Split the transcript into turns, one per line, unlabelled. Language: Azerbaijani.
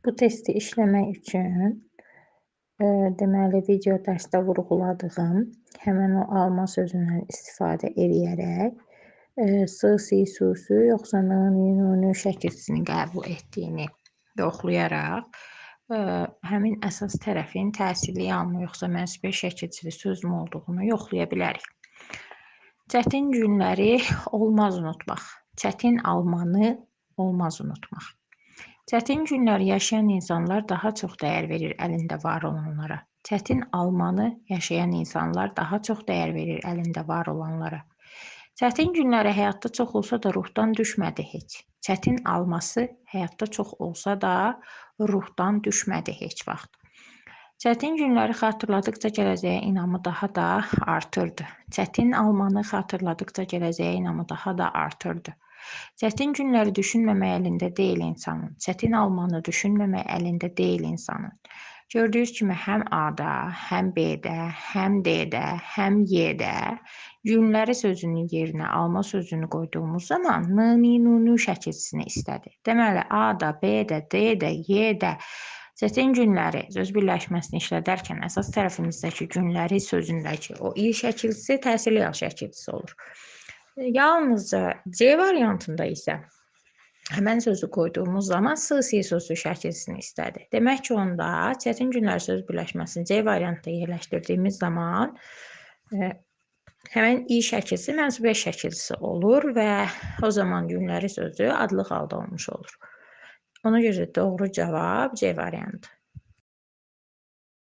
Bu testi işləmək üçün deməli video dərsdə vurğuladığım həmən o alma sözündən istifadə eləyərək s, si, su, sü yoxsa n, ni, nu, nü şəkilçisini qəbul etdiyini yoxlayaraq həmin əsas tərəfin təsirli alma yoxsa mənsubiyyət şəkilçili sözmü olduğunu yoxlaya bilərik. Çətin günləri olmaz unutmaq. Çətin almanı olmaz unutmaq. Çətin günləri yaşayan insanlar daha çox dəyər verir əlində var olanlara. Çətin almanı yaşayan insanlar daha çox dəyər verir əlində var olanlara. Çətin günləri həyatda çox olsa da ruhdan düşmədi heç. Çətin alması həyatda çox olsa da ruhdan düşmədi heç vaxt. Çətin günləri xatırladıqca gələcəyə inamı daha da artırdı. Çətin almanı xatırladıqca gələcəyə inamı daha da artırdı. Çətin günləri düşünməmək əlində deyil insanın. Çətin almanı düşünməmək əlində deyil insanın. Gördüyünüz kimi həm A-da, həm B-də, həm D-də, həm Y-də günləri sözünün yerinə alma sözünü qoyduğumuz zaman N, N, N, N şəkilçisini istədi. Deməli A-da, B-də, D-də, Y-də çətin günləri söz birləşməsini işlədərkən əsas tərəfimizdəki günləri sözündəki o i şəkilçisi təsirli yal şəkilçisi olur. Yalnızca C variantında isə həmən sözü qoyduğumuz zaman S, Si, Su, Sü şəkilçisini istədi. Demək ki, onda çətin günlər söz birləşməsini C variantında yerləşdirdiyimiz zaman həmən i şəkilçisi mənsubiyyət şəkilçisi olur və o zaman günləri sözü adlıq halda olmuş olur. Ona görə doğru cavab C variantı.